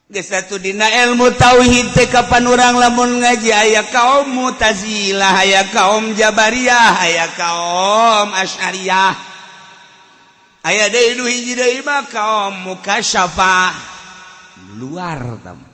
Geus atuh dina ilmu tauhid teh kapan urang lamun ngaji aya kaum Mu'tazilah, aya kaum Jabariyah, aya kaum Asy'ariyah, aya deui nu hiji deui mah kaum Mukasyafah luar tam.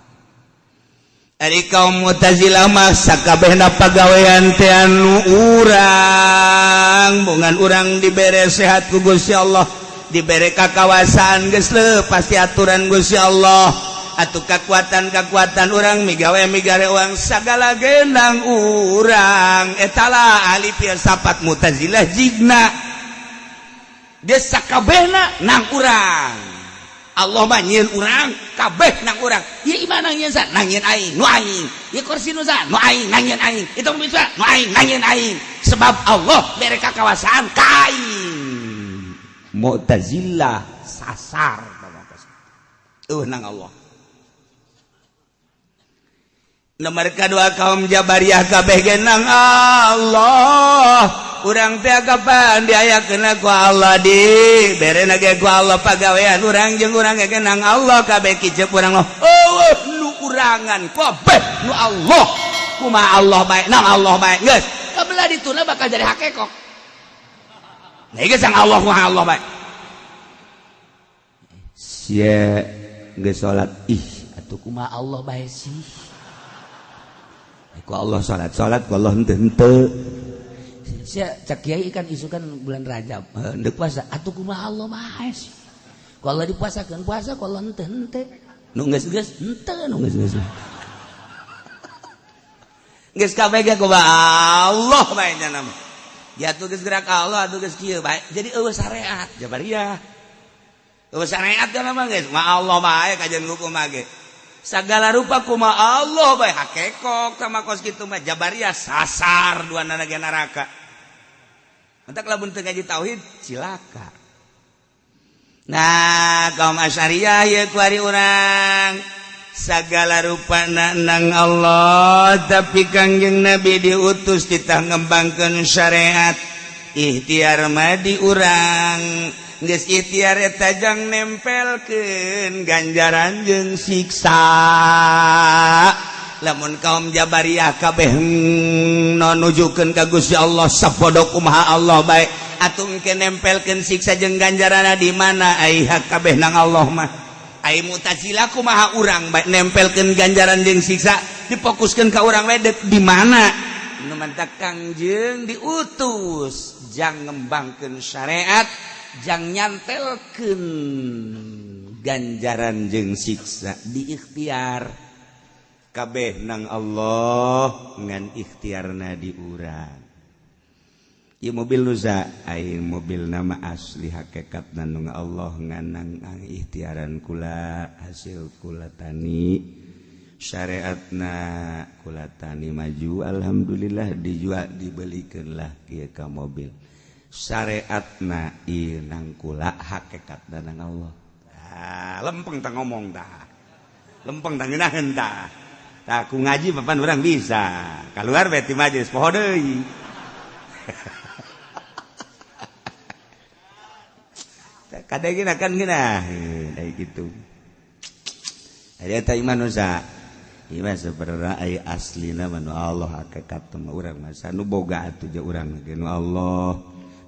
Ari kaum Mu'tazilah mah sakabehna pagawean teh anu urang, bongan urang dibere sehat ku Gusti Allah, dibere kakawasaan geus pasti aturan Gusti Allah, atau kekuatan-kekuatan urang migawe migare uang segala genang urang. Etala ahli filsafat Mu'tazilah, jigna dia sakabehna nang urang. Allah mah nyieun urang kabeh nang urang. Ieu imah nang nyieun nang nyieun aing, nu aing. Ieu kursi nu nu aing, nang nyieun aing. Itu bisa nu aing, nang nyieun aing, sebab Allah bere kakawasaan ka aing. Mu'tazilah sasar nang Allah. Nomor kedua kaum Jabariyah, kabeh genang Allah. Urang teh kapan diayakeun ku Allah, di berena ge ku Allah pagawean urang jeung urang ge genang Allah kabeh. Kicep urang, oh, nu urangan kabeh nu Allah, kumaha Allah bae, nang Allah bae. Geus kabelah dituna bakal jadi hakekok. Nah, geus sang Allah, kumaha Allah bae. Sia geus salat, ih atuh kumaha Allah bae sih. Ku Allah salat salat, ku Allah henteu henteu. Sia cak kiai kan isukan bulan Rajab henteu puasa, atuh kumaha Allah bae sih. Ku Allah dipuasakeun puasa, ku Allah henteu henteu. Nu geus geus henteu, nu geus geus geus kabeh ge kumaha Allah bae nya nama. Ya tuh geus gerak Allah atuh geus kieu bae. Jadi eueuh syariat Jabariyah, eueuh syariat kan mah geus ma Allah bae kajian hukum ge segala rupa kuma Allah bae, hakekok sama kos kitu mah. Jabariyah sasar dua nana ge neraka. Entak lamun teu ngaji tauhid cilaka. Nah, kaum Asy'ariyah ye kuari urang segala rupa nang Allah, tapi Kangjeng Nabi diutus kita ngembangkeun syariat, ikhtiar mah di urang. Geus ikhtiar eta jang nempelkeun ganjaran jeung siksa. Lamun kaum Jabariyah kabeh no nujukeun ka Gusti Allah, sapodo kumaha Allah bae, atuh engke nempelkeun siksa jeung ganjaranna di mana? Ai hak kabeh nang Allah mah. Ai Mu'tazilah kumaha urang bae nempelkeun ganjaran jeung siksa, difokuskeun ka urang bae di mana? Nu mantak Kangjeng diutus jang ngembangkeun syariat, jang nyantelkeun ganjaran jeung siksa di ikhtiar kabeh nang Allah, ngan ikhtiarna di urang. Ieu mobil nusa ai mobil nama asli hakikat nang Allah, ngan nang ikhtiaran kula, hasil kula tani, syariatna kula tani maju, alhamdulillah dijual, dibelikan lah kieu ka mobil. Syariatna ieu nang kula, hakikat nang Allah. Ah, lempeng tah ngomong tah, lempeng tah, ngeunaheun tah. Tah ku ngaji papan urang bisa keluar beti majelis poho deui. Kadang gina kan gina kayak gitu. Ada tak iman nusa iman sebenarnya ai aslina mah nu Allah, hakikat mah urang masa nu boga atuh je urang ge nu Allah,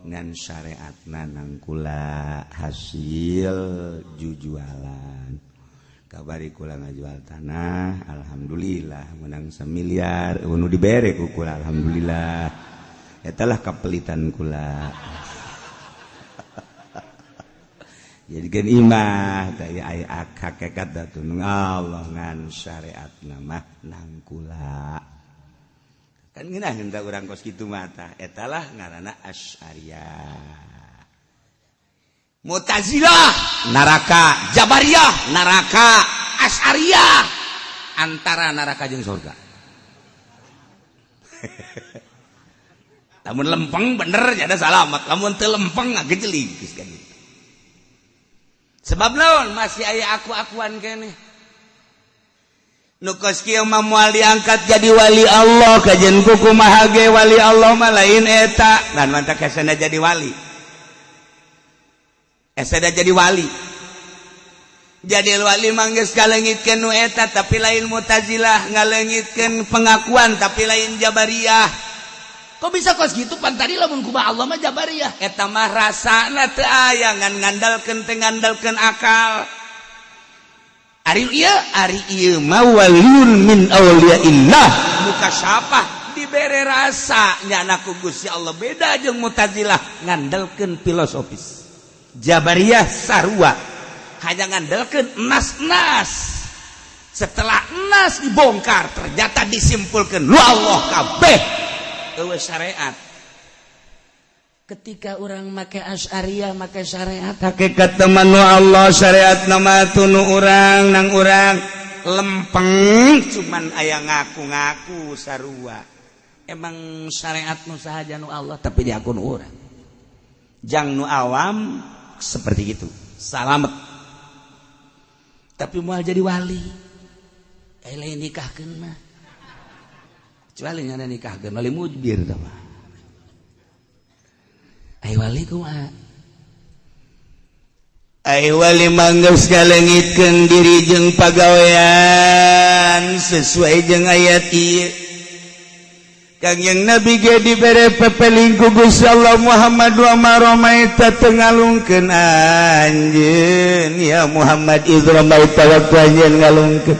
ngan syariatna nang kula, hasil jujualan. Kabari kula ngajual tanah, alhamdulillah menang semiliar nu dibere ku kula, alhamdulillah. Eta lah kapelitan kula. Jadi kan imah daya aya hakikat atuh Allah, ngan syariat mah nang kula. Kan ngeunaheun tah urang kos kitu mata. Eta lah ngaranna Asy'ariyah. Mu'tazilah neraka, Jabariyah neraka, Asy'ariyah antara neraka jeung surga. Lamun lempeng bener jadi salamat, lamun teu lempeng ngagejelig geus ka ditu. Sebab naon masih aya aku-akuan keneh. Nu kos kieu mah moal diangkat jadi wali Allah, kajian kuku kumaha ge wali Allah mah lain eta. Dan mantak hesena jadi wali. Esena jadi wali. Jadi wali mah geus ngaleungitkeun nu eta, tapi lain Mu'tazilah, ngaleungitkeun pengakuan, tapi lain Jabariyah. Kok bisa kos gitu? Pan tadi lamun kumaha Allah mah Jabariyah. Eta mah rasana teu aya, ngan ngandalkeun teh ngandalkeun akal. Ari ieu, ari ieu mah waliyun min auliyaillah mukasyafah, dibere rasa nyana ku Gusti Allah. Beda jeung Mu'tazilah, ngandalkeun filosofis. Jabariyah sarua, hanya ngandalkeun nas-nas. Setelah nas dibongkar, ternyata disimpulkan lu Allah kabeh, eueuh syariat. Ketika orang make Asy'ariyah, make syariat. Hakikat teman nu Allah, syariat nama tunu urang nang urang lempeng, cuman aya ngaku-ngaku sarua. Emang syariat nu sahaja nu Allah, tapi diakun urang. Jang nu awam seperti itu salamet, tapi mau jadi wali eh lain nikahkeun mah, kecuali nyana nikahkeun wali mujbir tah mah. Ai wali kumaha? Ai wali mah geus ngaleungitkeun diri jeung pagawean sesuai jeung ayat ieu. Kangjeng Nabi ge dibere pepeling ku Gusti Allah, "Muhammad, wa ma ramaita," teu ngalungkeun anjeun ya Muhammad, "idz ramaita," waktu anjeun ngalungkeun,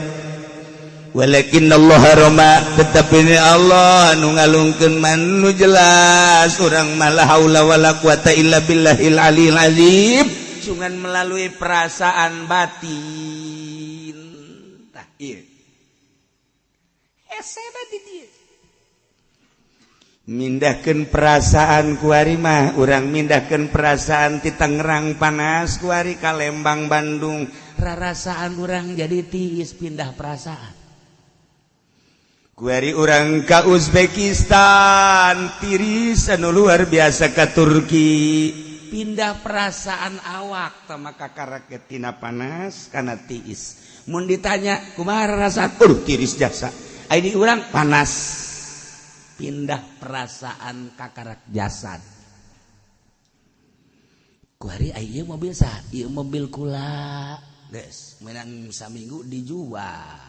"walakin Allah rama," tetapi ini Allah nu ngalungkeun. Man nu jelas urang mah la haula wala quwata illa billahil aliyil azim, cuman melalui perasaan batin. Tah ieu hese di dieu mindahkeun perasaan. Kuari mah urang mindahkeun perasaan ti Tangerang panas, kuari ka Lembang, Bandung, rarasaan urang jadi tiis, pindah perasaan. Kuari urang ka Uzbekistan tiris anu luar biasa, ka Turki pindah perasaan awak. Tama kakara tina panas kana tiis. Mun ditanya kumaha rasa? Tiris jasa. Ini urang panas, pindah perasaan kakarak jasad. Kuari ieu mobil sah? Ieu mobil kula, geus menang saminggu dijual.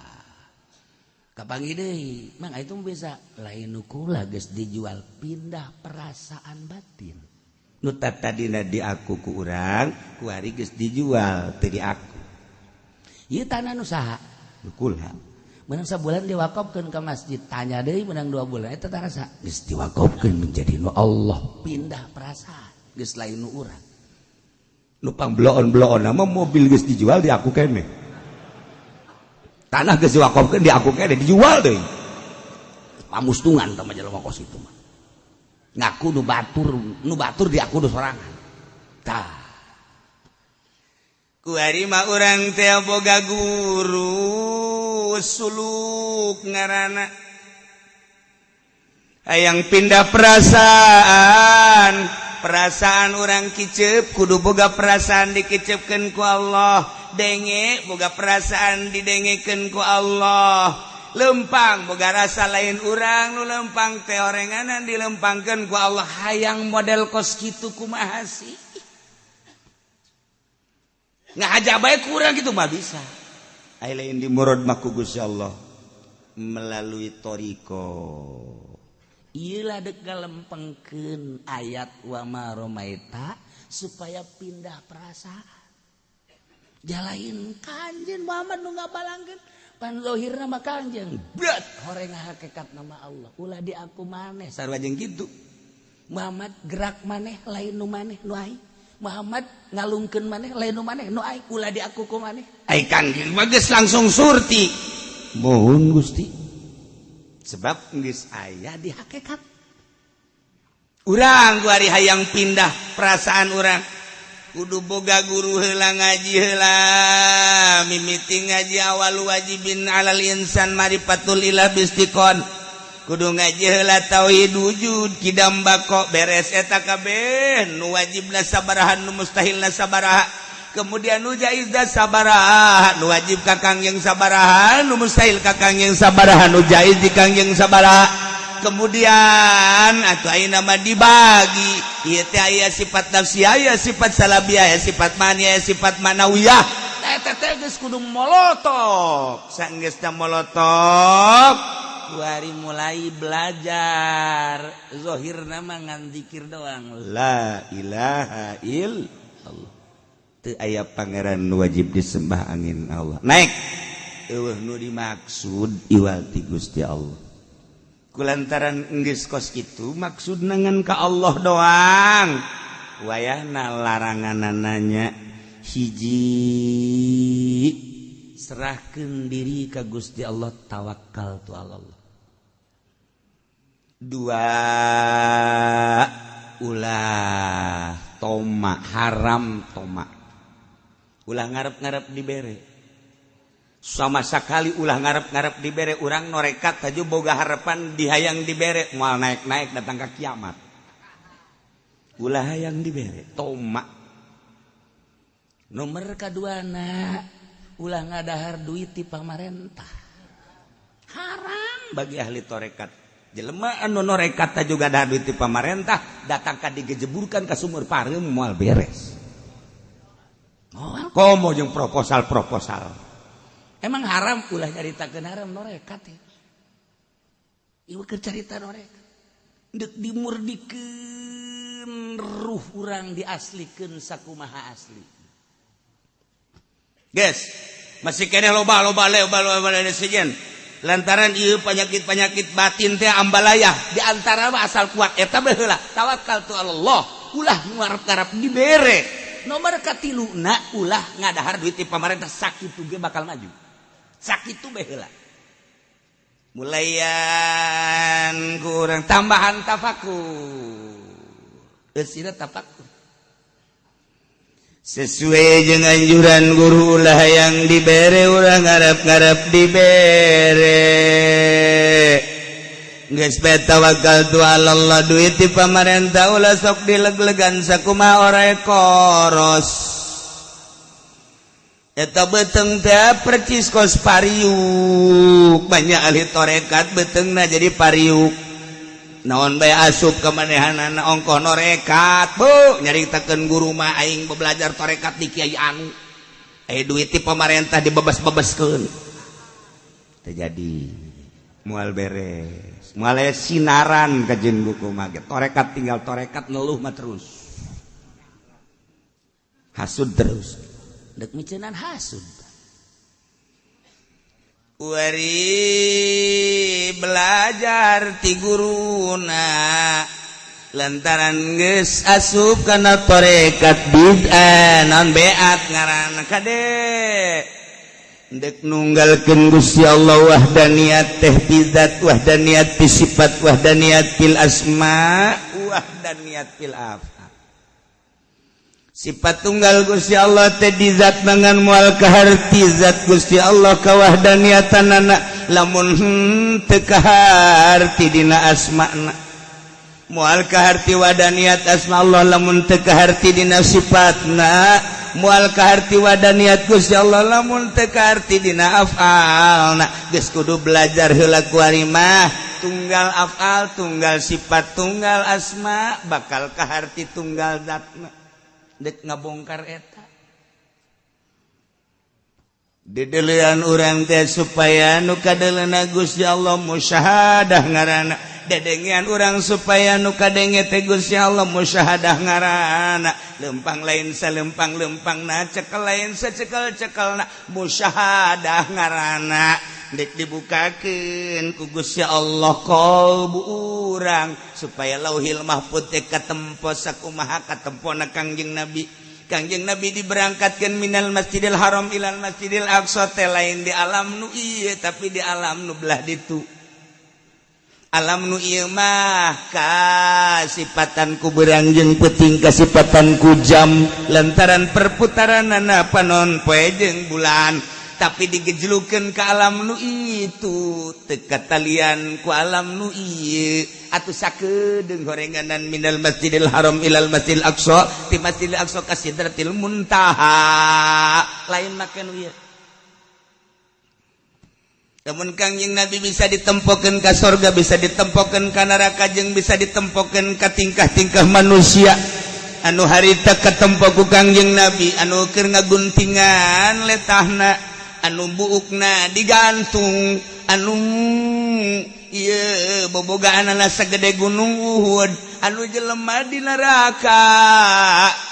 Kapanggih deui, "Mang, itu bisa lain nu kula, geus dijual." Pindah perasaan batin. Nu tadina di aku ku urang, kuari geus dijual, teu di aku. Ieu tanah nu saha? Nu kula. Menang sebulan diwakafkeun ke masjid. Tanya deui menang 2 bulan, eta tanah saha? Geus diwakafkeun menjadi nu Allah. Pindah perasaan, geus lain nu urang. Nu pang bloon-bloon nama mobil geus dijual di aku kene, tanah geus diwakafkeun di aku kene, dijual deui. Pamustungan tah mah jelema kos itu mah, ngaku nu batur, nu batur di aku nu sorangan tah. Kuari mah urang teh boga guru suluk ngaranna, hayang pindah perasaan. Perasaan orang kicep kudu boga perasaan dikicepkeun ku Allah, denge boga perasaan didengekeun ku Allah, lempang boga rasa lain urang nu lempang teh, orenganan dilempangkeun ku Allah. Hayang model kos kitu kumaha sih? Ngahaja bae kurang gitu mah bisa. Lain di murad mah ku Gusti Allah melalui thoriqoh. Iyalah dek ngalempengkeun ayat wa ma romaita supaya pindah perasaan. Jalain Kanjeng Muhammad nu ngabalangkeun, pan zahirna mah Kanjeng berat, horeng hakikat nama Allah, ulah di aku maneh. Sarua jeung kitu. Muhammad gerak maneh lain nu maneh, nu aing. Muhammad ngalungkeun maneh lain nu maneh, nu aing. Ulah di aku ku maneh. Ai Kangjeng mah geus langsung surti, "Mohon Gusti," sebab geus aya di hakikat. Urang kuari hayang pindah perasaan, urang kudu boga guru heula, ngaji heula. Mimiti ngaji awal wajibin alal insan marifatul ilah bistiqon, kudu ngaji heula tauhid wujud kidam bako. Beres eta kabeh, nu wajibna sabaraha, nu mustahilna sabaraha, kemudian nu jaizna sabaraha, nu wajib ka Kangjeng sabaraha, nu mustahil ka Kangjeng sabaraha, nu jaiz di Kangjeng sabaraha. Kemudian atau ayeuna mah dibagi ieu teh, aya sifat nafsiyah, aya sifat salabiyah, aya sifat mani, aya sifat manawiyah. Eta teh geus kudu molotok. Sanggeusna molotok, kuari mulai belajar. Zohirna mah ngan zikir doang, la ilaha illallah, teu aya pangeran wajib disembah angin Allah. Naik, eueuh nu dimaksud iwal ti Gusti Allah. Kulantaran geus kos kitu, maksudna ngan ka Allah doang. Wayahna laranganananya hiji, serahkan diri ka Gusti Allah, tawakal tu Allah. Dua, ulah toma, haram toma, ulah ngarep-ngarep dibere sama sekali, ulah ngarep-ngarep dibere. Urang norekat aja boga harapan dihayang dibere, moal naik-naik datang ke kiamat. Ulah hayang dibere, toma. Nomor kaduana, ulah ngadahar duit di pamarentah, haram bagi ahli torekat. Jelema anu norekat juga dahar duit di pamarentah, datang ka digejeburkan ke sumur pareum, moal beres. Moal komo jeung proposal-proposal. Emang haram, ulah nyaritakeun haram norekat ya. Ieu keur carita norekat. Deuk dimurdikeun ruh urang, diaslikeun sakumaha asli. Guys, masih keneh loba loba loba loba sejen. Lantaran ieu penyakit-penyakit batin teh ambalayah di antara mah asal kuat eta baheula tawakal tu Allah, ulah ngarep-ngarep dibere. Nomor katiluna, ulah ngadahar duit di pamarentah. Sakitu ge bakal maju, sakitu baheula. Mulayan kurang tambahan tafakur, eusina tafakur sesuai dengan anjuran guru, ulah yang dibere, ulah ngarep-ngarep dibere. Geus bae tawakal tu Allah. Duit di pamarentah ulah sok dileg-legan, sakumaha orai koros eta beteng teh percis kos pariuk. Banyak ahli torekat betengna jadi pariuk, naon bae asup kemanehanana, ongkoh norekat. Bu, nyaritakeun guru mah, aing belajar torekat di kiai anu, eh duit ti pamarentah dibebas-bebaskeun. Terjadi moal beres, moal sinaran kajeun buku mah. Torekat tinggal torekat, ngeluh mah terus, hasud terus, dek miceunan hasud. Wari belajar ti guruna, lantaran geus asup kana torekat bid'ah, non beat ngaranna, kade dek nunggalkeun Gusti Allah, wahdaniyat teh bizat, wahdaniyat fi sifat, wahdaniyat fil asma, wahdaniyat fil af'al. Sifat tunggal Gusti Allah teh di zat, mangan moal kaharti zat Gusti Allah kawahdaniyatan, lamun teu kaharti dina asma'na. Moal kaharti wadaniyat asma Allah lamun teu kaharti dina sifatna. Moal kaharti wadaniyat Gusti Allah lamun teu kaharti dina af'alna. Geus kudu belajar heula kuari mah, tunggal af'al, tunggal sifat, tunggal asma, bakal kaharti tunggal zatna. Dek ngabongkar eta didelian urang teh supaya nu kadeleuna Gusti Allah, musyahadah ngaranna. Dedengean urang supaya nu kadenge teh Gusti Allah, musyahadah ngaranna. Lempang lain salempang lempangna, cekel lain secekel cekelna, musyahadah ngaranna. Dek dibukakeun ku Gusti Allah qalbu urang supaya Lauhil Mahfud teh katempo sakumaha katempona Kangjeng Nabi. Kangjeng Nabi diberangkatkan minal Masjidil Haram ilal Masjidil Aqsa teh lain di alam nu ieu, tapi di alam nu belah ditu. Alam nu ieu mah kasipatan ku beurang jeung peuting, kasipatan ku jam lantaran perputaranana panon poe jeung bulan, tapi digejlukeun ke alam nu itu teu katalian ku alam nu ieu. Atuh sakedeung horenganan minal Masjidil Haram ilal Masjidil Aqsa, ti Masjidil Aqsa ka Sidratil Muntaha, lain makan ieu. Namun Kangjeng Nabi bisa ditempokeun ka sorga, bisa ditempokeun ka neraka, jeung bisa ditempokeun ka tingkah-tingkah manusia. Anu harita katempo ku Kangjeng Nabi, anu keur ngaguntingan letahna, anu buukna digantung, anu ieu bobogaanana sagede gunung Uhud, anu jelema di neraka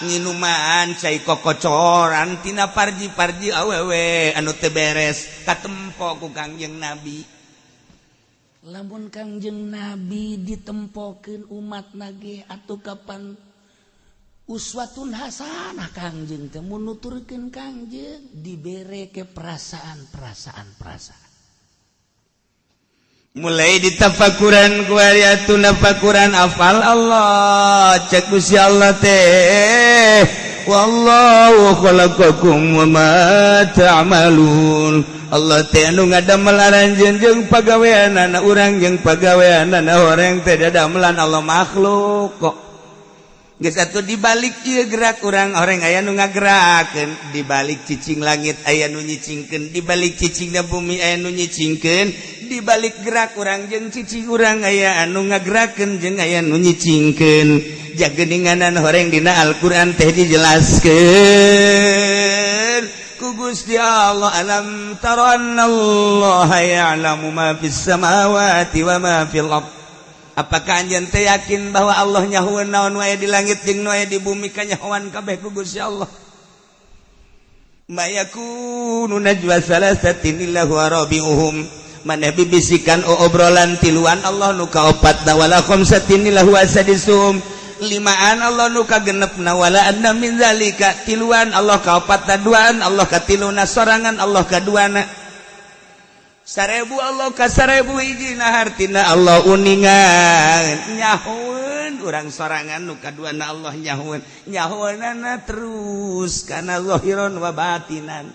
nginuman cai kokocoran tina parji-parji awewe anu teu beres, katempo ku Kangjeng Nabi. Lamun Kangjeng Nabi ditempokeun umat nage, atuh kapan uswatun hasanah Kangjeng teh? Mun nuturkeun Kangjeng dibere ke perasaan-perasaan perasaan. Mulai ditafakuran ku atuh nafakuran afal Allah. Cek Gusti Allah teh, wallahu khalaqakum wa ma ta'malun. Allah teh anu ngadamel aranjeun jeung pagaweanana urang, jeung pagaweanana horeng teh dadamelan Allah, makhluk kok. Geus atuh, dibalik ieu gerak urang, orang aya nu ngagerakeun. Dibalik cicing langit aya nu nyicingkeun, dibalik cicingna bumi aya nu nyicingkeun, dibalik gerak urang jeung cicing urang aya anu ngagerakeun jeung aya nu nyicingkeun. Jageninganan horeng dina Al-Qur'an teh dijelaskeun ku Gusti Allah, alam tara annallaha ya'lamu ma fis samawati wa ma fil ard. Apakah anjeun teh yakin bahwa Allah nyahueun naon wae di langit jeung nu aya di bumi? Kanyahoan kabeh ku Gusti Allah. Ma yakunu najwa salasatin illa huwa rabi'uhum, maneh bibisikan obrolan tiluan, Allah nu kaopatna, wala khamsatin illa huwa sadisuhum, limaan Allah nu kagenepna, wala adna min zalika, tiluan Allah kaopatna, duaan Allah katiluna, sorangan Allah kaduana, 1000 Allah ka 1000 hiji. Nah, hartina Allah uningan, nyahueun urang sorangan nu kaduana, Allah nyahueun, nyahueunana terus kana zahiron wa batinan.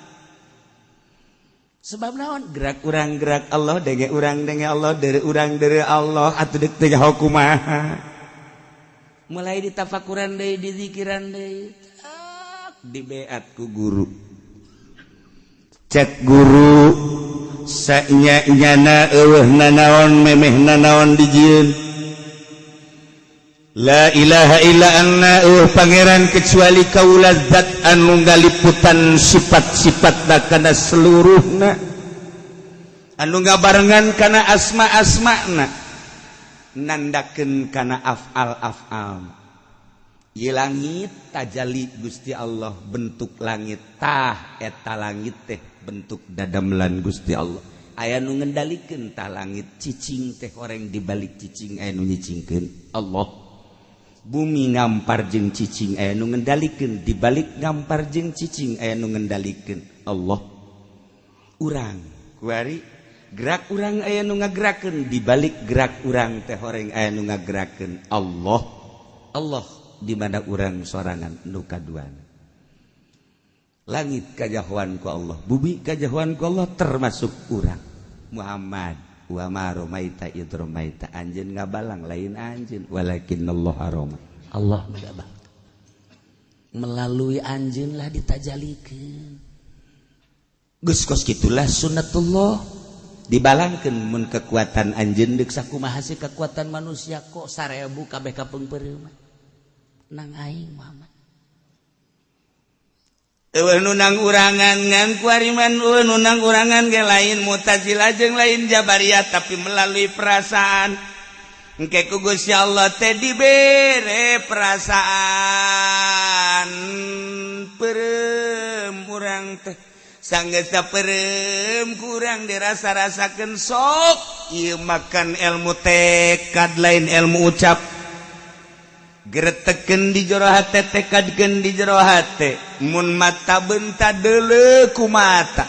Sebab naon? Gerak urang gerak Allah, denge urang denge Allah, deureu urang deureu Allah. Atuh deuk teh kumaha? Mulai ditafakuran deui, dizikiran deui, dibeat ku guru. Cek guru, sanya nyana eueuh nanaon, memeh nanaon dijieun. La ilaha illa anna, eueuh pangeran kecuali kaula, zat anu ngaliputan sifat-sifatna kana seluruhna, anu ngabarengan kana asma-asmana, nandakeun kana afal-afal. Ieu langit tajali Gusti Allah, bentuk langit tah eta langit teh bentuk dadamelan Gusti Allah. Aya nu ngendalikeun tah langit, cicing teh horeng dibalik cicing aya nu nyicingkeun, Allah. Bumi ngampar jeung cicing aya nu ngendalikeun, dibalik ngampar jeung cicing aya nu ngendalikeun, Allah. Urang kuari gerak urang aya nu ngagerakeun, dibalik gerak urang teh horeng aya nu ngagerakeun, Allah. Allah di mana urang sorangan nu kaduana. Langit kajahoan ku Allah, bumi kajahoan ku Allah, termasuk urang Muhammad. Wa ma romaita id romaita, anjeun ngabalang lain anjeun, walakinnallaha roma. Allah ngabang melalui anjeun lah ditajalikeun. Geus kos kitulah sunnatullah, dibalangkeun mun kekuatan anjeun deuk sakumaha sih kekuatan manusia kok 1000 kabeh kapeungpeureuh nang aing Muhammad. Eueuh nu nang urangan ngan kuariman, eueuh nu nang urangan ge lain Mu'tazilah jeung lain Jabariyah, tapi melalui perasaan. Engke ku Gusti Allah teh dibere perasaan peureum urang teh. Sanggeus peureum kurang dirasa-rasakeun, sok ieu makan ilmu tekad, lain ilmu ucap. Gereteken di jero hate, tekadkeun di jero hate. Mun mata benta deuleu ku mata,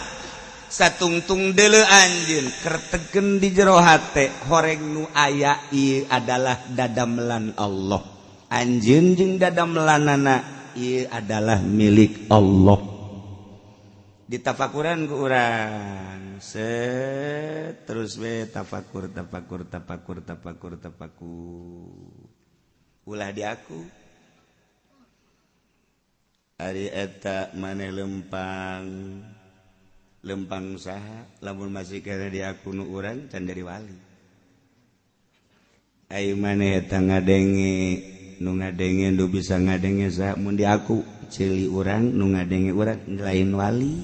satungtung deuleu anjeun, kerteken di jero hate, horeng nu aya ieu adalah dadamelan Allah, anjeun jeung dadamelanana ieu adalah milik Allah. Ditafakuran ku urang, set terus we tafakur, tafakur, tafakur, tafakur, tafakur. Ulah di aku. Ari eta maneh lempang lempang saha? Lamun masih kena di aku nu urang can dari wali. Ayo maneh eta ngadenge. Nu ngadenge, nu bisa ngadenge saha mun diaku? Ceuli urang nu ngadenge urang lain wali.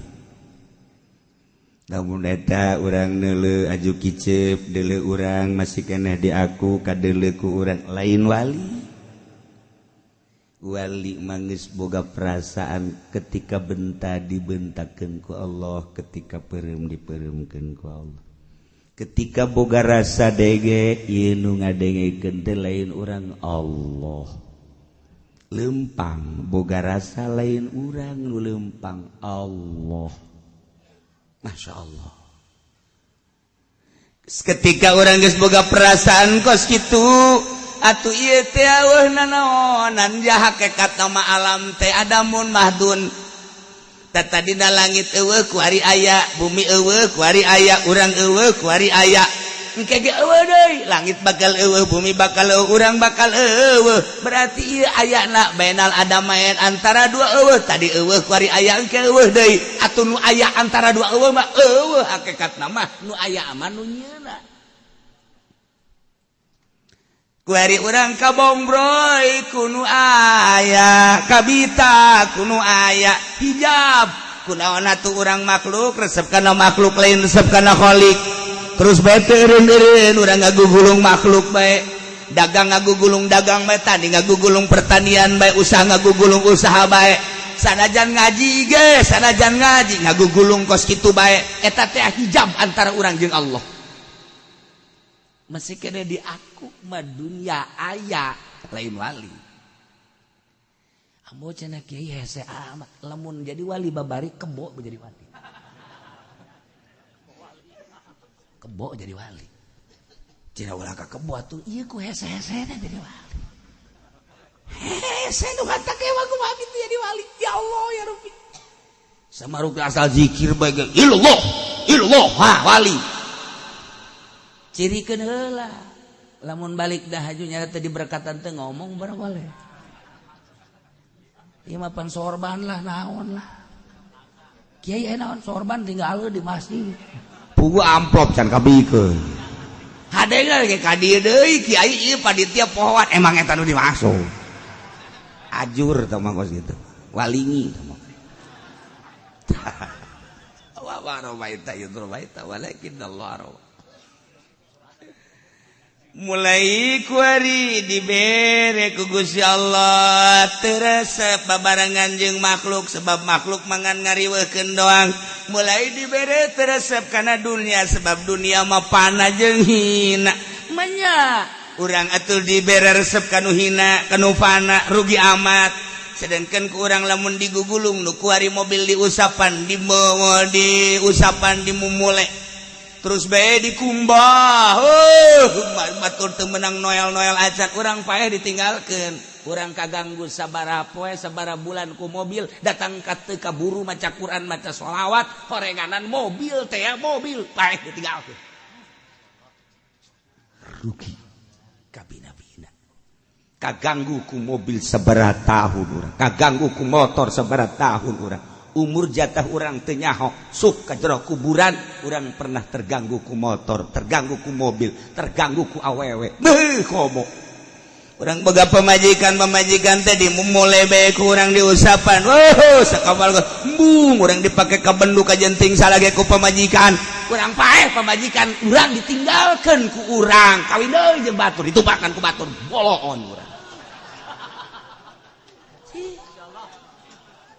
Lamun eta urang neuleu aju kicep, deuleu urang masih keneh diaku, kadeuleu ku urang lain wali. Wali mangis boga perasaan ketika benta dibentakeun ku Allah, ketika peureum dipeureumkeun ku Allah, ketika boga rasa dege, ieu nu ngadengekeun teh lain urang, Allah. Lempang boga rasa, lain urang nu lempang, Allah. Masya Allah, ketika urang geus boga perasaan kos kitu atuh, ieu teh eueuh nanaonan ja hakekat nama alam teh adamun mahdun. Tadina langit eueuh, kuari aya. Bumi eueuh, kuari aya. Urang eueuh, kuari aya. Engke ge eueuh deui. Langit bakal eueuh, bumi bakal eueuh, urang bakal eueuh. Berarti ieu ayana bainal adamain, antara dua eueuh. Tadi eueuh, kuari aya, engke eueuh deui. Atuh nu aya antara dua eueuh mah eueuh hakikatna mah. Nu aya mah nu nyieuna. Kuari urang kabongbroy ku nu aya, kabita ku nu aya, hijab kunaon atuh urang makhluk resep kana makhluk, lain resep kana Khalik. Terus bae teu eureun-eureun urang ngagugulung makhluk bae, dagang ngagugulung dagang bae, tani ngagugulung pertanian bae, usaha ngagugulung usaha bae, sanajan ngaji ge, sanajan ngaji ngagugulung kos kitu bae. Eta teh hijab antara urang jeung Allah. Masih kena di aku mah dunia aya, lain wali. Ambo cenah kiai hese amat lamun jadi wali babari kebo jadi wali, kebo jadi wali. Cenah ulah ka kebo atuh, ieu ku hese-hese jadi wali. Hese nu kata kewa kumaha kitu jadi wali? Ya Allah, ya Rabbi, sama rukun asal zikir bae, ilallah ilallah, ha wali. Cirikeun heula lamun balik dah haju nya tadi berkatan teh ngomong boleh. Ieu mah pan sorban lah, naon lah kiai, naon sorban tinggal di masjid. Pugu amplop can kabikeun hade ge ka dieu deui kiai, ieu panitia pohoan. Emang eta nu dimaksud ajur tah mah kos kitu walingi tah mah. Wa ma ramaita idz ramaita walakin Allah rama. Mulai kuari dibere ku Gusti Allah teu resep babarengan jeung makhluk, sebab makhluk mangan ngariweuhkeun doang. Mulai dibere teu resep kana dunia, sebab dunia mah pana jeung hina. Manya urang atuh dibere resep kanu hina, kanu fana, rugi amat. Sedangkan ku urang lamun digugulung nu kuari mobil diusapan, di diusapan, dimumule terus bae dikumbah, oh batur teu menang noel-noel acan. Urang paeh ditinggalkeun, urang kaganggu sabaraha poe, sabaraha bulan ku mobil datang ka teu kaburu maca Quran, maca sholawat, horenganan mobil teh ya, mobil paeh ditinggalkeun, rugi kabina-bina. Kaganggu ku mobil sabaraha tahun urang, kaganggu ku motor sabaraha tahun urang, umur jatah urang teu nyaho sup ka jero kuburan urang pernah terganggu ku motor, terganggu ku mobil, terganggu ku awewe. Beuh, komo urang boga pamajikan, pamajikan teh dimumule bae ku urang, diusapan, oh sakabal embung urang dipake ka bendu, ka jenting salage ku pamajikan. Urang paeh, pamajikan urang ditinggalkeun ku urang, kawin deui jeung batur, ditumpakan ku batur, boloon urang,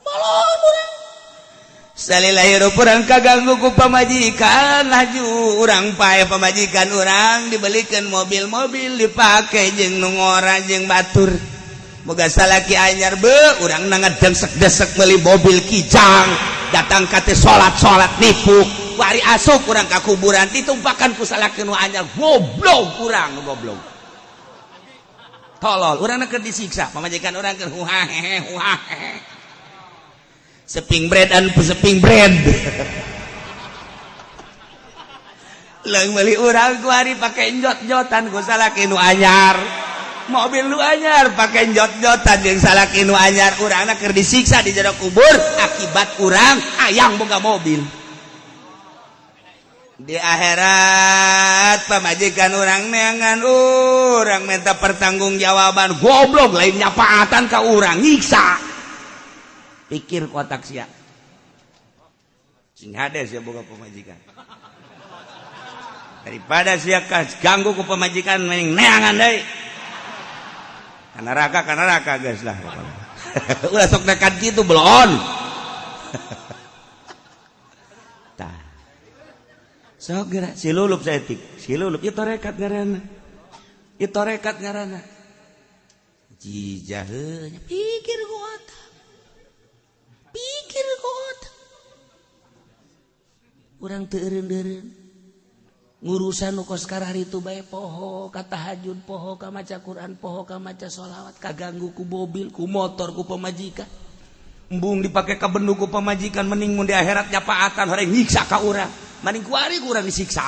boloon urang. Salila hirup urang kaganggu ku pamajikan, laju urang paeh, pamajikan urang dibelikan mobil-mobil, dipake jeung nu ngora jeung batur, boga salaki anyar. Be urang na desek-desek beli mobil Kijang, datang ka teh salat-salat nipu. Wari asup urang ka kuburan ditumpakan ku salaki nu anyar. Goblok urang, goblok, tolol. Urang keur disiksa, pamajikan urang keur huha hehe huha hehe, seping bread an seping bread lang beli. Urang kuari pakai jot-jotan ku salaki nu anyar, mobil nu anyar, pakai jot-jotan jeung salaki nu anyar. Urangna keur disiksa di jero kubur akibat urang hayang boga mobil. Di akhirat pamajikan urang neangan urang minta pertanggungjawaban, goblok lain nyapaatan ka urang nyiksa. Pikir kotak sia. Sing hade sia boga pamajikan. Daripada sia ganggu ku pamajikan mending neangan deui. Ka neraka geus lah. Ulah sok nekat kitu belon. Tah. Sok geura si lulup saeutik, si lulup ieu tarekat ngaranna. Ieu tarekat ngaranna. Jijah heuh pikir ku otak. Pikir ku otak. Urang teu eureun-eureun. Ngurusan nu kos kararitu bae poho ka tahajud, poho ka maca Quran, poho ka maca sholawat, kaganggu ku mobil, ku motor, ku pamajikan. Embung dipake ka bendu ku pamajikan mending mun di akhirat nyapaatan horeng nyiksa ka urang. Mending kuari ku urang disiksa.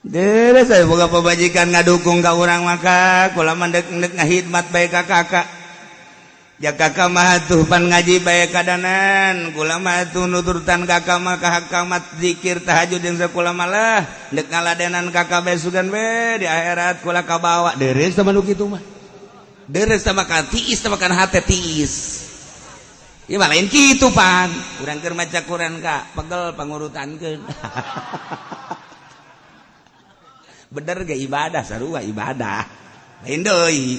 Deres saya boga pamajikan ngadukung ka urang maka kula mah deuk ngahidmat bae ka kakak. Ja kakak mah atuh pan ngaji bae kadanan, kula mah atuh nuturtan kakak mah ka hakamat zikir tahajud jeung sakula malah deuk ngaladenan kakak bae sugan we di akhirat kula kabawa. Deres teh mah nu kitu mah. Deres teh mah ka tiis teh mah kana hate tiis. Ieu mah lain kitu pan. Urang keur maca Quran ka pegel pangurutankeun. Bener ge ibadah sarua ibadah. Lain deui.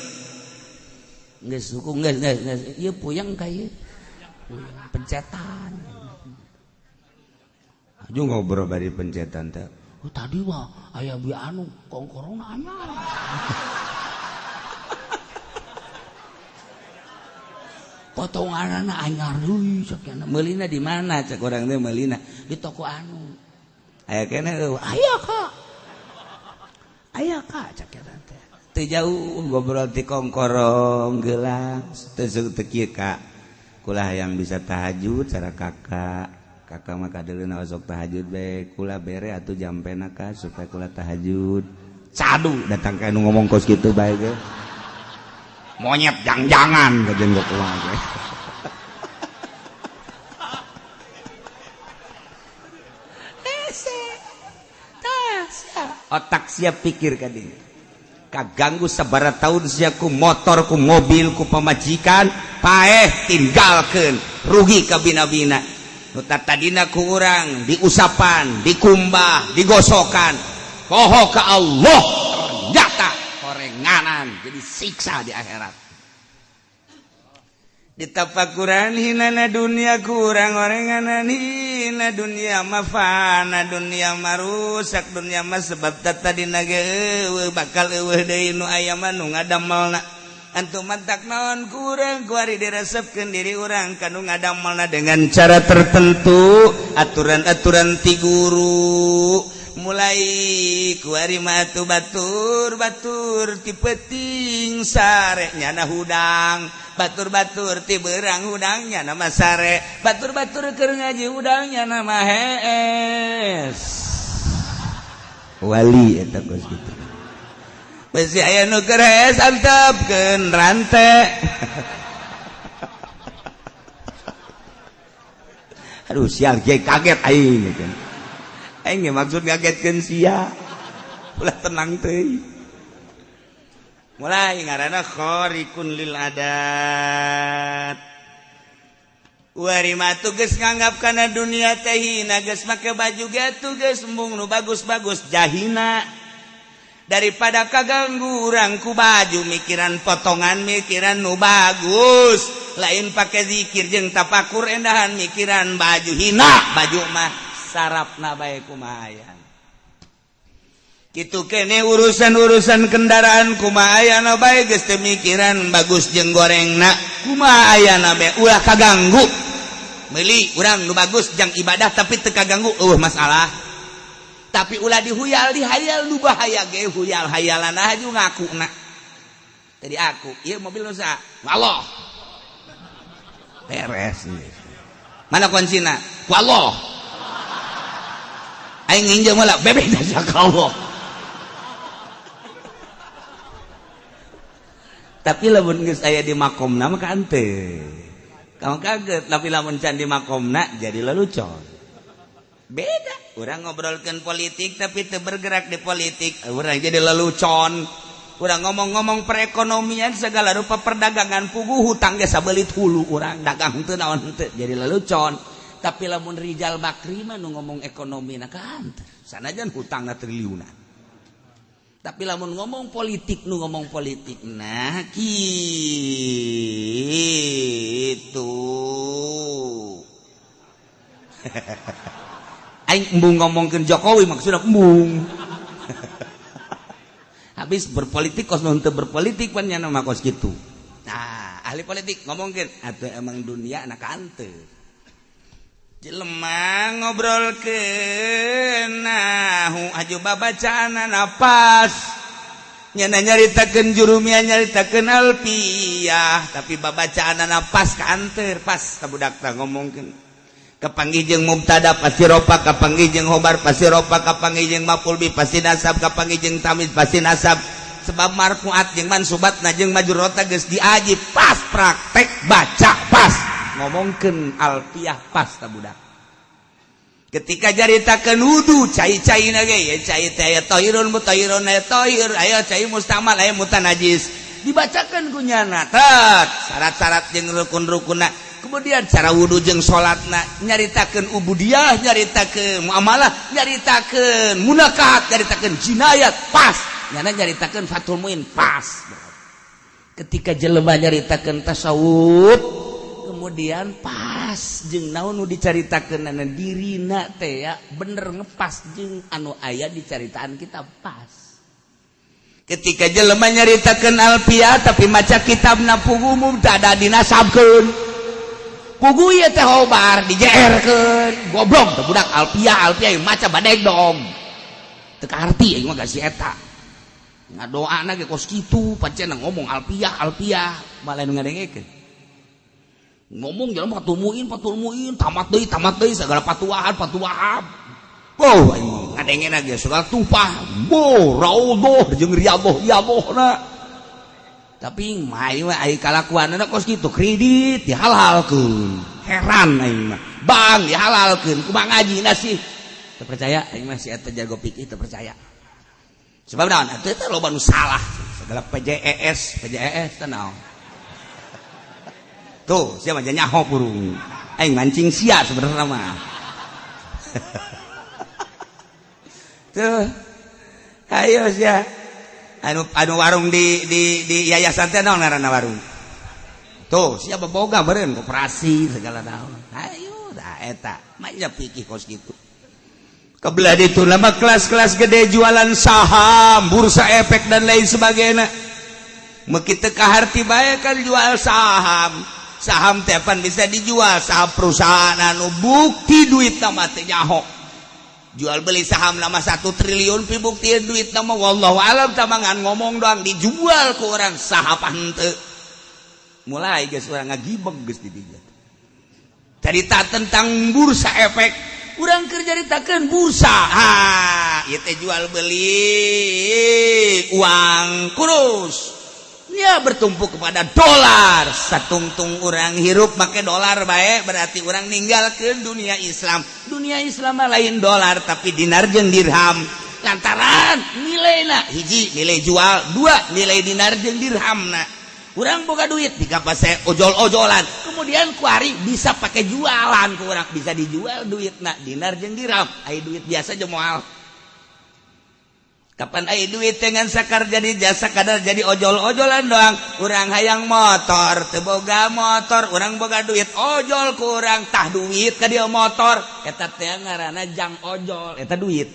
Geus hukum geus geus geus ieu puyeng ka ieu. Pencetan. Aju ngobrol bari pencetan teh. Oh tadi mah aya bi anu kongkorong anyar. Potonganana anyar deui cek nya. Meulina di mana cek urang teh meulina di toko anu. Aya keneh eueuh aya ka. Aya ka cek nya teh. Teu jauh ngobrol ti kongkorong gelang teu teu kieu ka. Kula hayang bisa tahajud cara kakak. Kakak mah kadeuleuna osok tahajud bae kula bere atuh jampena ka supaya kula tahajud. Cadu datang ka nu ngomong kos kitu bae ge. Monyet jang-jangan kajen kula ge. Hese. Tah sia. Otak sia pikir ka dieu. Kaganggu sabara tahun sia ku motor ku mobil ku pamajikan paeh tinggalkeun rugi ka bina-bina. Nu tadina ku urang diusapan, dikumbah, digosokan. Poho ka Allah ternyata horenganan jadi siksa di akhirat. Ditapakuran hinana dunia kurang orenganan hina dunia mafana dunia marusak dunia mah sebab tadina ge eueuh bakal eueuh deui nu aya mah nu ngadamelna. Antum mantak naon kurang kuari diresepkeun diri urang ka nu ngadamelna dengan cara tertentu aturan-aturan ti guru. Mulai kuari mah atuh batur-batur ti peuting sare nyana hudang, batur-batur ti beurang hudang nyana mah sare, batur-batur keur ngaji hudang nyana mah hees. Wali eta geus kitu. Besi aya nu keur hees antepkeun rante. Aduh sial ge kaget aing gitu. Aing maksud ngagetkeun sia. Ulah tenang teuing. Mulai ngaranna khariqun lil adat. Wari mah geus nganggap kana dunia teh hina, geus make baju ge atuh geus embung nu bagus-bagus jahina. Daripada kaganggu urang ku baju mikiran potongan mikiran nu bagus, lain pake zikir jeung tapakur endahan mikiran baju hina, baju mah sarapna bae kumaha aya. Kitu kene urusan-urusan kendaraan kumaha ayana bae geus teu mikiran bagus jeung gorengna kumaha ayana bae ulah kaganggu. Meuli urang nu bagus jang ibadah tapi teu kaganggu eueuh masalah. Tapi ulah dihuyal dihayal nu bahaya ge huyal hayalan aju ngakuna. Tadi aku ieu mobil nu saha? Allah. Beres. Mana kuncina? Ku Allah. Aing nginjem heula bebek da ka Allah. Tapi lamun geus aya di makomna mah ka henteu. Kamu kaget, tapi lamun can di makomna jadi lelucon. Beda. Urang ngobrolkeun politik tapi teu bergerak di politik, urang jadi lelucon. Urang ngomong-ngomong perekonomian, segala rupa perdagangan, puguh hutang ge sabelit hulu, urang dagang teu naon teu, jadi lelucon. Tapi lamun Rijal Bakri mah nu ngomong ekonomi na kaanteur, sanajan hutangna triliunan. Tapi lamun ngomong politik, nu ngomong politik nah gitu. Aing embung ngomongkeun Jokowi, maksudna embung. Habis berpolitik kos nu teu berpolitik pan nya mah kos kitu. Nah, ahli politik ngomongkeun atuh emang dunia anak kaanteur. Jelema ngobrolkeun nahu aju babacaanana pas. Nyana nyaritakeun Jurumiyah, nyaritakeun Alfiyah, tapi babacaanana pas kaanteur, pas ka budak teh ngomongkeun. Kapanggih jeung mubtada pasti rofa, kapanggih jeung khobar pasti rofa, kapanggih jeung maf'ul bih pasti nasab, kapanggih jeung tamyiz pasti nasab. Sebab marfuat jeung mansubatna jeung majrurotna geus diaji pas, praktek baca pas, ngomongkeun Alfiyah pas ta budak. Ketika nyaritakeun wudu, cai-caina ge ya cai teh aya tahirun mutahhirun, aya tahir, aya cai mustamal, aya mutanajis. Dibacakeun ku nyana tet syarat-syarat jeung rukun-rukunna. Kemudian cara wudu jeung salatna, nyaritakeun ubudiyah, nyaritakeun muamalah, nyaritakeun munakahat, nyaritakeun jinayat pas. Nyana nyaritakeun Fathul Muin pas. Ketika jelema nyaritakeun tasawuf kemudian pas jeung naon nu dicaritakeun dirina teh ya bener ngepas jeung anu aya dicaritaan kita pas. Ketika jelema nyaritakeun Alfiyah tapi maca kitabna puguh mubtada dinasabkeun, puguh ieu teh khobar dijeerkeun, goblok teh budak Alfiyah. Alfiyah maca badeg dong teu kaharti. Aing mah si eta ngadoana ge kos kitu, pancen ngomong Alfiyah Alfiyah malah nu ngadengekeun ngomong jalan Fathul Muin, Fathul Muin, tamat deui, tamat deui, segala patuahan patuahan. Oh, aing ngadengena ge segala tupah bo raudhah jeung riyadhah riyadhahna, tapi mah ai kalakuanna kos kitu. Kredit dihalalkeun, heran aing mah. Bank dihalalkeun, kumaha ngajina sih? Teu percaya aing mah si eta jago fikih, teu percaya. Sebab naon atuh teh loba nu salah segala PJES PJES teh naon tuh. Siapa aja nyaho burung aing mancing sia sebenarnya mah. Tuh, ayo sia anu anu warung di yayasan teh naon ngaranna warung tuh? Siapa boga beureun koperasi segala naon. Ayo dah, eta mah fikih kos kitu. Kebelah itu lama kelas-kelas gede jualan saham, bursa efek, dan lain sebagainya. Begitu kaharti bae kan jual saham. Saham tepan bisa dijual, saham perusahaan anu bukti duit nama teh nyaho. Jual beli saham nama 1 triliun pi bukti duit nama wallahu alam tamangan ngomong doang dijual ke orang saham henteu. Mulai geus urang ngagibeg geus di dieu. Cerita tentang bursa efek, urang keur nyaritakeun bursa, ah ieu teh jual beli uang kurus ya bertumpu kepada dolar. Satungtung urang hirup make dolar bae, berarti urang ninggalkeun dunia Islam. Dunia Islam mah lain dolar tapi dinar jeung dirham, lantaran nilai hiji nilai jual, dua nilai dinar jeung dirhamna. Urang boga duit di kapase ojol-ojolan, kemudian kuari bisa pakai jualan, ku urang bisa dijual duit na dinar jeung dirham. Ai duit biasa jeung moal. Kapan ai duit dengan sakar jadi jasa kadar jadi ojol-ojolan doang. Urang hayang motor teu boga motor, urang boga duit ojol kurang tah duit ka dia motor, eta teh ngaranna jang ojol. Eta duit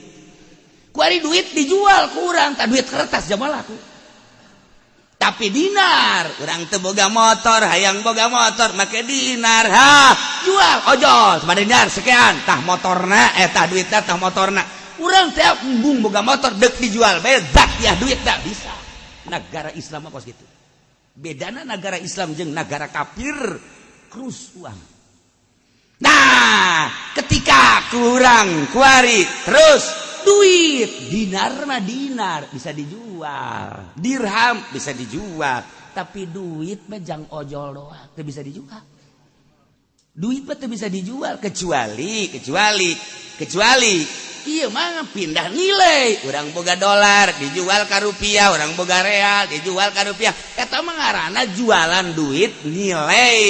kuari duit dijual kurang tah duit kertas jamal laku. Tapi dinar, urang teu boga motor, hayang boga motor make dinar, ha jual ojol sama dinar sekian tah motorna, tah duitna tah motorna. Urang teh embung boga motor dek dijual bae ya duit tak bisa. Negara Islam apa gitu. Bedana negara Islam jeung negara kafir krus uang. Nah, ketika kurang kuari terus duit dinar mah dinar bisa dijual, dirham bisa dijual, tapi duit mah jang ojol doang teu bisa dijual. Duit mah teu bisa dijual, kecuali kecuali kecuali iya mah pindah nilai. Urang boga dolar dijual ka rupiah, urang boga real dijual ka rupiah, eta mah ngaranna jualan duit nilai,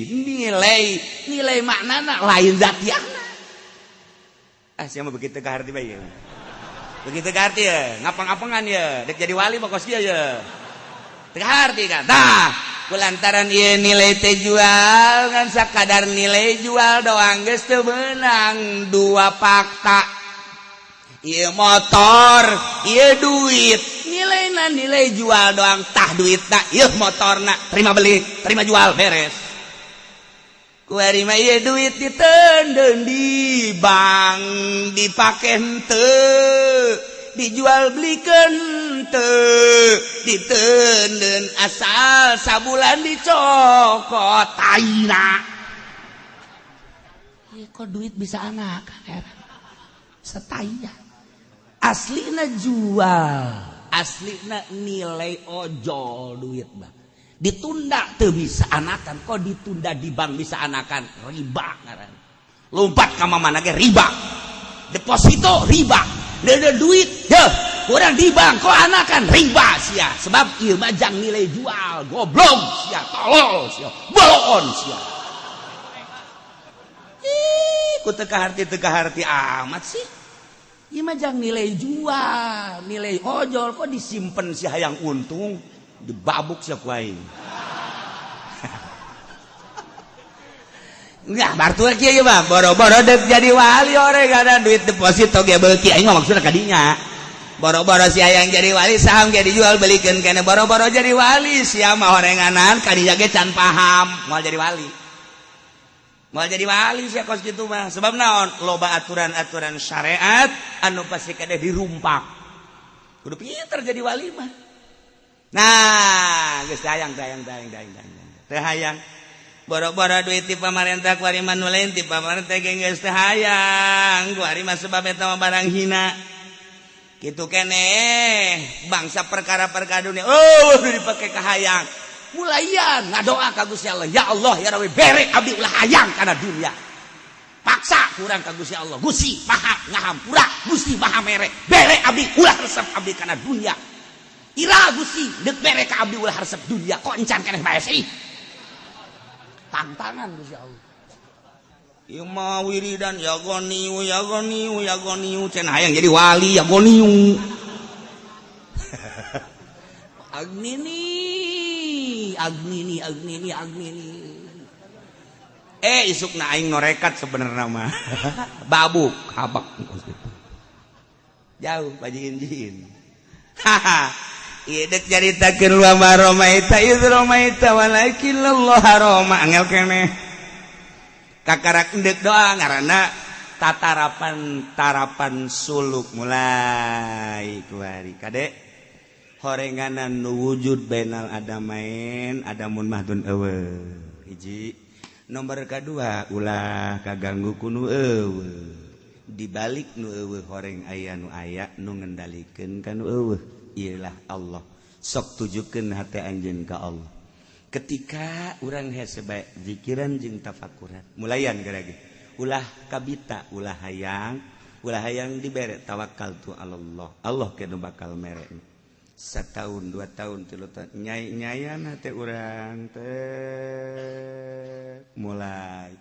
nilai nilai maknana, lain zatiahna. Ah, siapa begitu ke harti bae, begitu ke harti ya, ngapang-ngapangan ya, dek jadi wali mah kos ya teu harti kan. Tah, kulantaran ieu nilai teh jual, ngan sakadar nilai jual doang geus teu meunang. Dua fakta, ieu motor, ieu duit, nilaina nilai jual doang. Tah, duitna, ieu motorna, terima beli, terima jual, beres. Kuari mah ieu duit diteundeun di bank, dipake henteu, dijual belikan henteu, diteundeun asal sabulan dicokot taina. Ieu kok duit bisa anak heran setaya. Aslina jual, aslina nilai ojol duit mah ditunda teu bisa anakan. Kok ditunda di bank bisa anakan? Riba ngaran. Lompat ka mana ge riba, deposito riba. Ada duit deh kurang di bank kok anakan, riba sia, sebab ieu mah jang nilai jual. Goblok sia, tolol sia, bolon sia. Ih, ku teu kaharti, teu kaharti amat sih. Ieu mah jang nilai jual, nilai ojol, kok disimpen sia hayang untung? Dibabuk sia ku aing. Enggak, bartu kieu mah boro-boro dek jadi wali, orang ada duit deposito ge beuki. Aing mah maksudna kadinya. Boro-boro si hayang jadi wali, saham ge dijual belikeun keneh. Boro-boro jadi wali sia mah, horenganan kadinya ge can paham moal jadi wali. Moal jadi wali sia kos kitu mah. Sebab naon? Loba aturan-aturan syariat anu pasti kade dirumpak. Kudu pinter jadi wali mah. Nah, geus hayang hayang hayang hayang hayang. Teu hayang boro-boro duit ti pamarentah, kuari mah nu lain ti pamarentah ge geus teu hayang kuari mah, sebab eta mah barang hina kitu keneh. Bangsa perkara-perkara dunia, oh, dipake kahayang. Mulayan ngadoa ka Gusti Allah, "Ya Allah, ya Rabbi, bere abdi ulah hayang kana dunia." Paksa kurang ka Gusti Allah, "Gusti Maha ngahampura, Gusti Maha mere, bere abdi ulah resep abdi kana dunia. Ira Gusti deuk bere ka abdi ulah resep dunia?" Kok encan keneh bae sih? Tantangan Gusti Allah. Ieu mah wiridan ya Ghaniyu, ya Ghaniyu, ya Ghaniyu, cenah hayang jadi wali, ya Ghaniyu. Agnini, Agnini, Agnini, Agnini. Eh, isukna aing norekat sebenarnya mah. Babuk, habak jauh bajin-jin. Haha. Ieu dek caritakeun wa ma romaita idz romaita walakinallah roma, angel keneh. Kakarak endek doa ngaranna tatarapan tarapan suluk mulai kuari. Kade, horenganan nu wujud bainal adamain adamun mahdun eueuh hiji. Nomor kedua, ulah kaganggu ku nu eueuh. Di balik nu eueuh horeng aya nu aya, nu ngendalikeun ka nu eueuh, ialah Allah. Sok tujukeun hati anjeun ka Allah. Ketika urang hese bae zikiran jeung tafakuran, mulayan gerage ulah kabita, ulah hayang, ulah hayang dibere, tawakal tu Allah. Allah ke nu bakal mere. Setahun, 2 tahun, 3 tahun, nyai nyayan hati urang teh mulai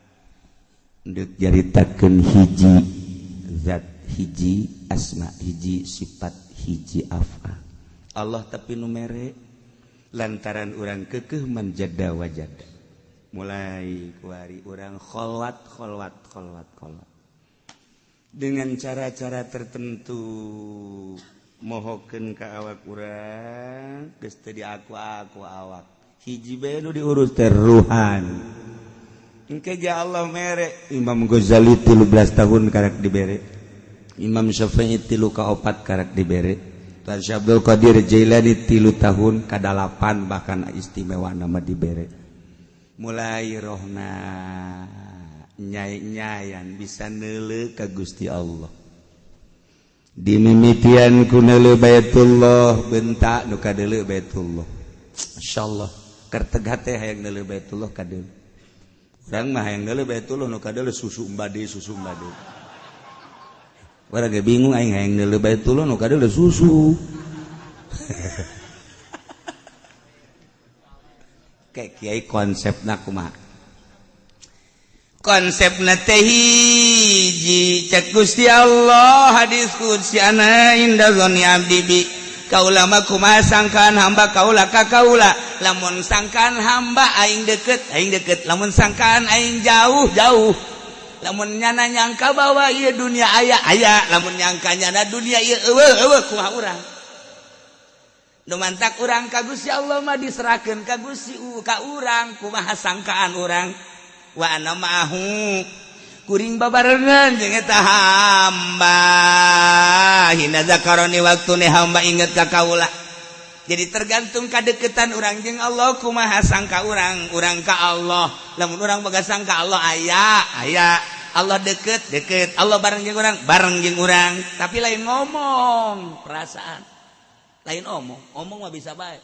ndek jaritakeun hiji zat, hiji asma, hiji sifat, hiji afal Allah, tapi nu mere lantaran urang kekeh manjada wajada. Mulai kuari urang kholwat, kholwat, kholwat, kholwat dengan cara-cara tertentu, mohokeun ka awak urang geus teu di aku aku awak hiji bae nu diurus teh ruhan. Engke ja Allah mere. Imam Ghazali 13 tahun karak dibere, Imam Syafi'i tilu ka opat karak dibere, Tuan Syekh Abdul Qadir Jailani 3 tahun kadalapan, bahkan istimewa nama dibere. Mulai rohna nyai-nyayan bisa neuleu ka Gusti Allah. Dimimitian ku neuleu Baitullah, bentak nu kadeuleu Baitullah, masyaallah, kerteg hate hayang neuleu Baitullah, kadeuleu. Urang mah hayang deuleu Baitullah nu kadeuleu susu embade, susu embade. Urang ge bingung, aing hayang deuleu Baitullah nu kadeuleu susu. Kayak kiai konsepna kumaha? Konsepna teh hiji, cek Gusti Allah hadis qudsi, ana inda dzanni abdi bi, kaula mah kumaha sangkaan hamba kaula ka kaula. Lamun sangkaan hamba aing deket, aing deket. Lamun sangkaan aing jauh, jauh. Lamun nyana nyangka bahwa ieu dunia aya, aya. Lamun nyangka nyana dunia ieu eueuh, eueuh. Kumaha urang nu mantak urang ka Gusti Allah mah diserahkeun ka Gusti ka urang kumaha sangkaan urang. Wa ana ma'ahu, kuring babarengan jeung eta hamba, hina zakaroni, waktune hamba inget ka kaula. Jadi tergantung kadeketan urang jeung Allah, kumaha sangka urang, urang ka Allah. Lamun urang boga sangka Allah aya, aya. Allah deket, deket. Allah bareng jeung urang, bareng jeung urang. Tapi lain ngomong perasaan, lain omong. Omong mah bisa bae.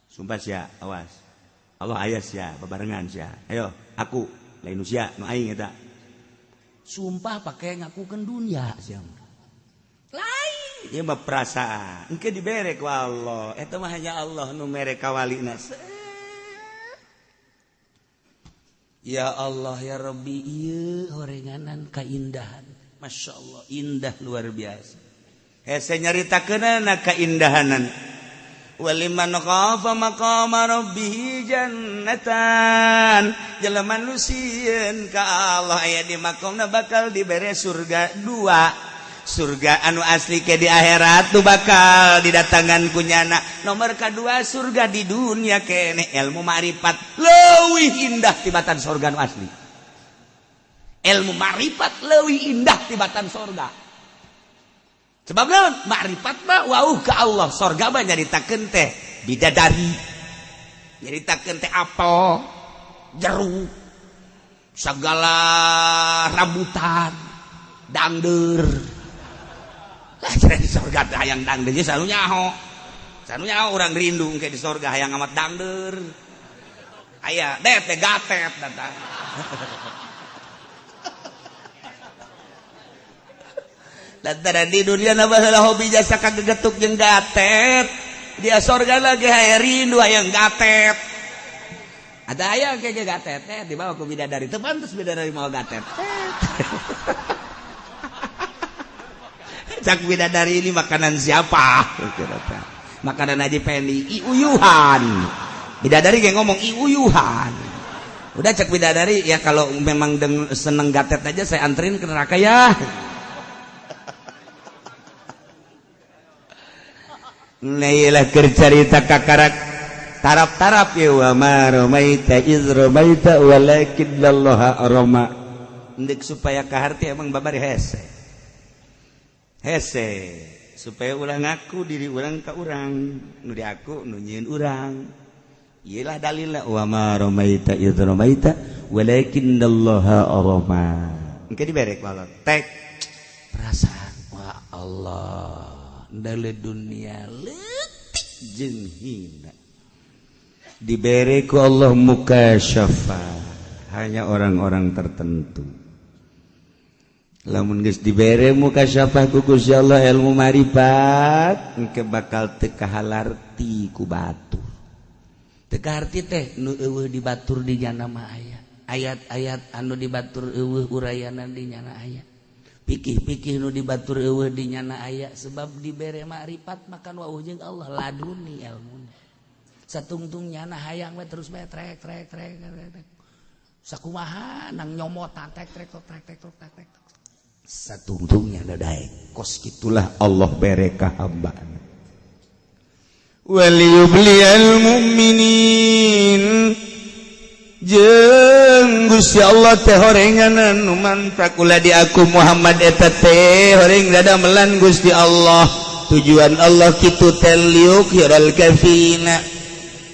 Sumpah sia, awas, Allah aya sia, babarengan sia, ayo aku lain usia nu aing eta. Sumpah pakai ngakukeun dunia sia, lain ieu mah perasaan. Engke dibere ku Allah eta mah, hanya Allah nu mere ka walina. Ya Allah ya Rabbi, ieu horenganan kaindahan, Masya Allah, indah luar biasa. Hese nyaritakeunana kaindahanan. Waliman khafa maqama rabbih jannatan, jelema nu sieun ka Allah aya di makomna bakal dibere surga dua. Surga anu asli ke di akhirat tuh bakal didatangan kunyana. Nomor kedua surga di dunia kene, ilmu ma'rifat leuwih indah tibatan surga anu asli. Ilmu ma'rifat leuwih indah tibatan surga. Sebab naon? Ma'rifat mah wauh ka Allah. Surga mah nyaritakeun teh bidadari, nyaritakeun teh apel, jeruk, segala rambutan, dangder. Lah di surga teh hayang dangder ge sanu nyaho. Sanu nyaho urang rindu ke di surga hayang amat dangder. Aya deh teh gatet datang. Lantaran di dunia nabah hobi jasa kagegetuk jeung gatet, dia sorga lagi hayang rindu hayang gatet. Ada aya kayak gatet teh dibawa ku bidadari, teu pantes bidadari mau gatet. Cak bidadari, ini makanan siapa? Makanan Haji Pendi, iuyuhan. Bidadari kayak ngomong iuyuhan. Udah cak bidadari, ya kalau memang seneng gatet aja saya anterin ke neraka ya. Nailah kercarita kakarak tarap-tarap ya, wa ma ramaita iz ramaita walakinnallaha rama. Ndek supaya kaharti emang babari hese. Hese supaya urang ngaku diri urang ka urang, nu di aku nu nyieun urang. Iyalah dalilna wa ma ramaita iz ramaita walakinnallaha rama. Engke dibere ku Allah. Tek perasaan wa Allah ndale dunia leutik jeung hina dibere ku Allah mukasyafa hanya orang-orang tertentu. Lamun geus dibere mukasyafah ku Gusti Allah ilmu marifat, engke bakal teu kahalarti ku batur. Teu kaharti teh nu eueuh dibatur di nyana mah aya. Ayat-ayat anu dibatur eueuh urayanan di nyana aya. Pikih-pikih nu dibatur eueuh di nyana aya, sebab dibere makrifat makan wauh jeung Allah laduni ilmuna. Satungtung nyana hayang we terus bae trek trek trek trek. Sakumaha nang nyomotan trek trek trek trek trek trek. Satungtungnya daek. Kos kitulah Allah bere ka hambana. Waliyubliyal mu'minin, jeung Gusti Allah teh horenganan nu mantak ulah di aku Muhammad eta teh horeng dadamelan Gusti Allah. Tujuan Allah kitu teh liyukhiral kafina,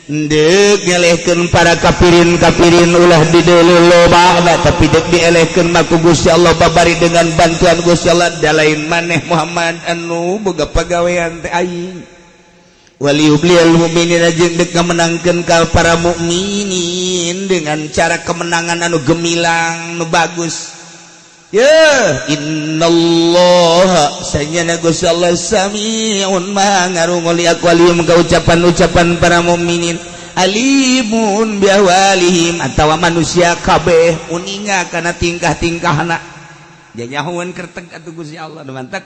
deuk ngelehkeun para kafirin-kafirin ulah dideuleu loba, tapi deuk dielehkeun mah ku Gusti Allah babari dengan bantuan Gusti Allah. Da lain maneh Muhammad anu boga pagawean teh aing. Waliyubliyal mu'minina jeung dek ngamenangkeun ka para mukminin dengan cara kemenangan anu gemilang, nu bagus. Ya innallaha sanyana Gusti Allah samiun maha ngarungu li aqwalihim ka ucapan-ucapan para mukminin, alimun bi ahwalihim atawa manusia kabeh uninga kana tingkah-tingkahna. Janyahoeun kerteg atuh Gusti Allah nu mantak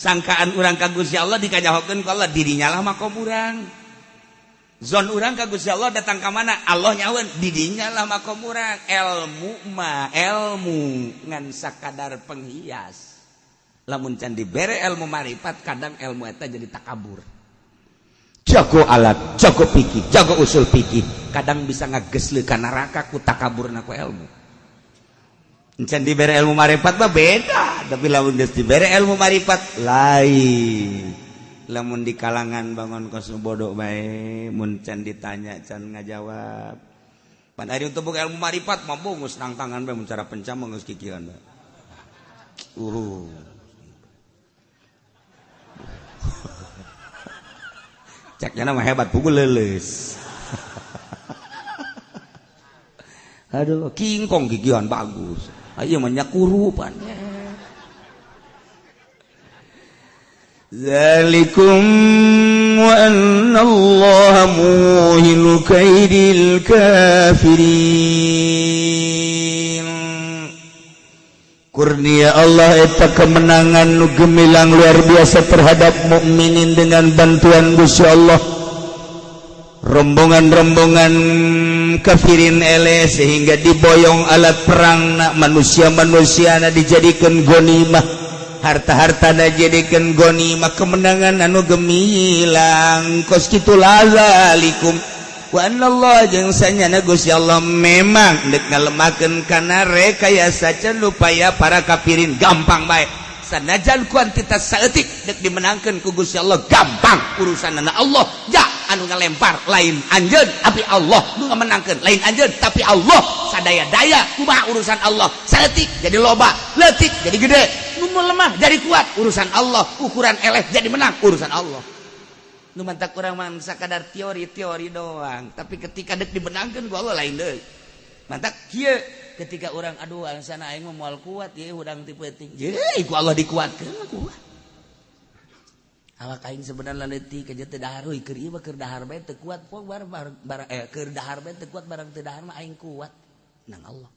sangkaan urang ka Gusti Allah dikanyahokeun ku Allah, dirinya lah makom urang, zon urang ka Gusti Allah datang ka mana Allah nyaweun, didinya lah makom urang. Ilmu mah ilmu ngan sakadar penghias. Lamun can dibere ilmu marifat, kadang ilmu eta jadi takabur. Jago alat, jago pikir, jago usul pikir, kadang bisa ngagesle ka neraka ku takaburna ku ilmu. Can dibere ilmu marifat mah beda, tapi lamun geus dibere ilmu marifat lain. Lamun di kalangan bangun kos bodoh bae, mun can ditanya can ngajawab. Pan ari untuk buka ilmu marifat mah bungus nang tangan bae, mun cara pencam mah geus kikieuan bae. Ceknya mah hebat pukul leuleus. Aduh, kingkong gigian bagus. Ayo menyakurupan. Zalikum wa anna Allah muhinu kaidil kafirin. Kurnia Allah eta kemenangan nu gemilang luar biasa terhadap mukminin dengan bantuan Gusti Allah. Rombongan-rombongan kafirin ele sehingga diboyong alat perang na manusia-manusia na dijadikan gonimah, harta-harta na jadikan gonimah, kemenangan anu gemilang kos kitu. Lazalikum wa anallah jeung sanyana Gusti Allah memang dek ngalemakeun kana rekayasa can upaya para kafirin gampang bae. Sanajan kuantitas saeutik dek dimenangkeun ku Gusti Allah gampang, urusanana Allah. Ja anu ngalempar lain anjeun tapi Allah, nu ngamenangkeun lain anjeun tapi Allah. Sadaya-daya kumaha urusan Allah, saeutik jadi loba, leutik jadi gede, nu lemah jadi kuat, urusan Allah. Ukuran eleh jadi menang, urusan Allah. Nu mantak urang mah sakadar teori-teori doang, tapi ketika dek dimenangkeun ku Allah lain deui. Mantak kieu ketika orang aduh alasan aing mah moal kuat ye hudang ti peuting, ye ku Allah dikuatkeun kuat. Awak aing sebenarnya leutik aja teu dahar euy, keur ieu mah keur dahar bae teu kuat poe bar bar keur dahar bae teu kuat, barang teu dahar mah aing kuat nang Allah.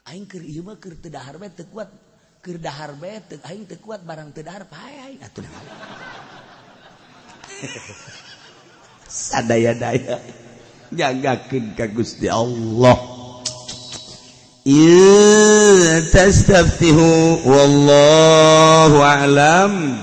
Aing keur ieu mah keur teu dahar bae teu kuat, keur dahar bae teu aing teu kuat, barang teu dahar pae aing atuh nang Allah. Sadaya-daya jagakeun ka Gusti Allah. Tastaftihu wallahu a'lam.